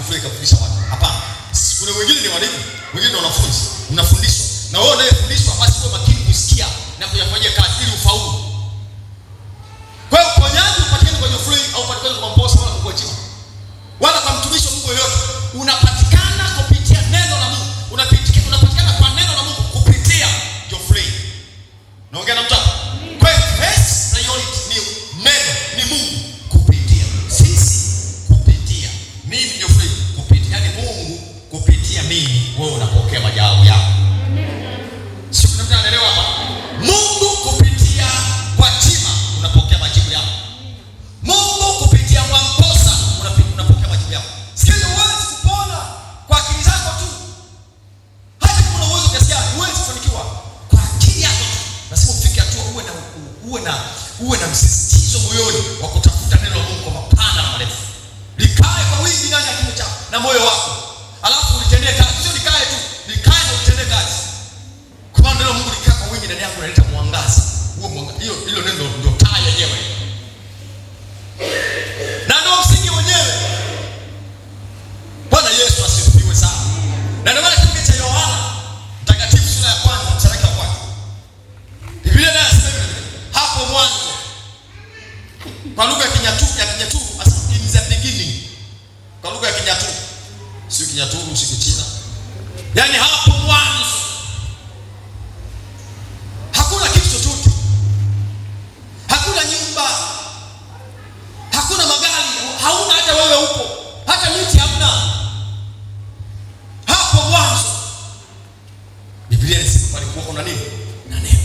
Geoffrey kafundisha watu. Hapana. Kuna wengine ni walimu, wengine ni wanafunzi, mnafundishwa. Na wewe unayefundishwa basi uwe makini kusikia na kuyafanyia kazi ili ufaulu. Kwa hiyo uponyaji upatikane kwa Geoffrey au upatikane kwa Mposa wala kwa Gwajima, wala kwa mtumishi wa Mungu yoyote. Unapatikana kupitia neno la Mungu. Unapatikana kwa neno la Mungu kupitia Geoffrey. Naongea na mtu hapa? Kwa hiyo first priority ni neno, ni Mungu kupitia sisi, kupitia mimi Geoffrey, kupitia, yani Mungu kupitia mimi, wewe unapokea majawabu yako. Sio kuna mtu anaelewa hapa? Mungu kupitia Gwajima unapokea majibu yako. Mungu kupitia Mwamposa unapokea majibu yako. Sikiliza, huwezi kupona kwa akili zako tu. Hata kama una uwezo kiasi gani, huwezi kufanikiwa kwa akili yako tu. Lazima ufike hatua uwe na msisitizo moyoni wa kutafuta neno la Mungu kwa mapana na marefu. Likae kwa wingi ndani ya kinywa chako na moyo wako. Alafu ulitendee kazi. Sio likae tu, likae na ulitendee kazi. Kwa maana neno la Mungu likaa kwa wingi ndani yako linaleta mwangaza. Huo mwanga, hiyo hilo neno ndio taa yenyewe. Na ndio msingi wenyewe. Bwana Yesu asifiwe sana. Na ndio maana kitabu cha Yohana Mtakatifu sura ya kwanza mstari wa kwanza, Biblia nayo inasema hivi, hapo mwanzo, kwa lugha ya Kinyaturu asema "in the beginning". Kwa lugha ya Kinyaturu, sio Kinyaturu, sio Kichina. Yaani hapo mwanzo hakuna kitu chochote, hakuna nyumba, hakuna magari, hauna hata wewe upo, hata miti hamna. Hapo mwanzo Biblia inasema palikuwa kuna nini? Na neno.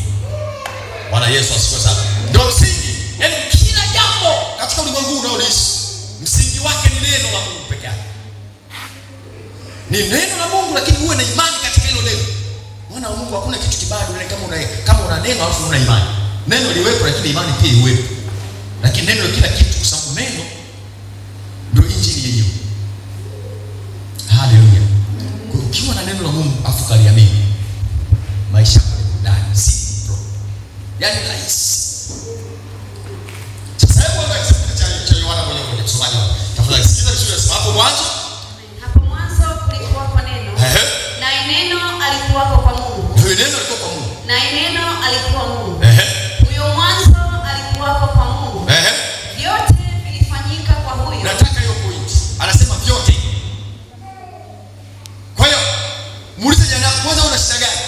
Bwana Yesu asifiwe sana. Ndio msingi, yaani kila jambo katika ulimwengu huu unaoishi, msingi wake ni neno la Mungu peke yake. Ni neno la Mungu, lakini uwe na imani katika hilo neno. Mwana wa Mungu, hakuna kitu kibaya duniani kama una neno alafu una imani. Neno liwepo, lakini imani pia iwepo. Lakini neno ni kila kitu, kwa sababu neno ndio injili yenyewe. Haleluya. Kwa hiyo ukiwa na neno la Mungu afu kaliamini, maisha yako ni burudani, simple. Yaani rahisi. Sasa hebu angalia kitabu cha Yohana 1:1, msomaji wangu. Tafadhali sikiza vizuri, nasema hapo mwanzo. Hapo mwanzo kulikuwako neno, naye neno alikuwako kwa Mungu, Huyo neno alikuwa kwa Mungu. Naye neno alikuwa Mungu. Huyo mwanzo alikuwako kwa Mungu. Vyote vilifanyika kwa huyo. Nataka hiyo point. Anasema vyote. Kwa hiyo muulize jana kwanza, una shida gani?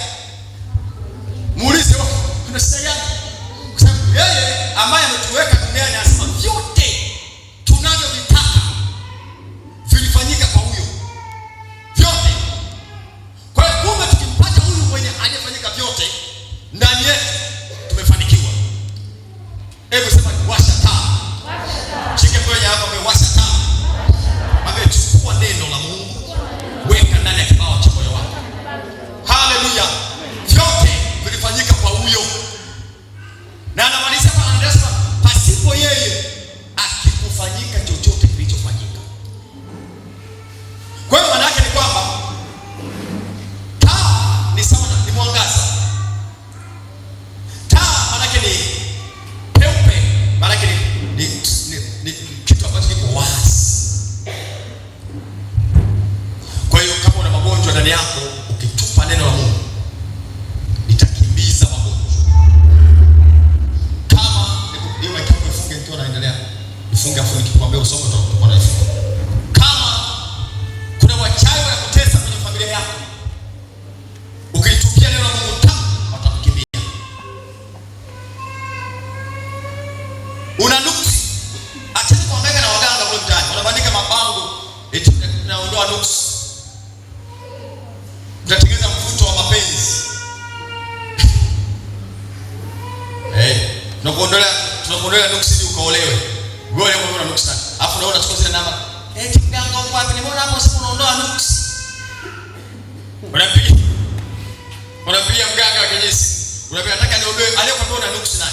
Muulize, "Oh, una shida gani?" Kwa sababu yeye ambaye ametuweka duniani anasema vyote tunavyovitaka vilifanyika kwa huyo. Vyote. Kwa hiyo kumbe tukimpata huyu mwenye aliyefanyika vyote ndani yetu, tumefanikiwa. Hebu sema, "Washa taa." Shike mkono yako, amewasha taa. Amechukua neno la Mungu, weka ndani ya kibawa cha moyo wako. Haleluya! Vyote vilifanyika kwa huyo, na anamalizia hapa, anasema pasipo yeye akikufanyika chochote kilichofanyika. Kwa hiyo maana yake ni kwamba taa ni sawa na ni mwangaza. Taa maana yake ni peupe, maana yake ni kitu ambacho kiko wazi. Kwa hiyo kama una magonjwa ndani yako, ukitupa neno la Mungu litakimbiza magonjwa. Kama hiyo mic yako ifunge nikiwa naendelea, ifunge afu nikikwambia usome utakuwa naifunga. Kama kuna wachawi wanakutesa kwenye familia yako, ukitupia neno la Mungu ta watakukimbia. Una nuksi, acheni kuhangaika na waganga kule mtaani, wanabandika mabango eti tunaondoa nuksi, tunatengeneza mvuto wa mapenzi, tunakuondolea nuksi ili ukaolewe. Wewe una nuksi nani? Alafu unaona unachukua zile namba. Eti mganga uko wapi? Nimeona hapo sasa unaondoa nuksi. Unapiga mganga wa kienyeji. Unapiga, nataka niondoe, aliyekwambia una nuksi nani?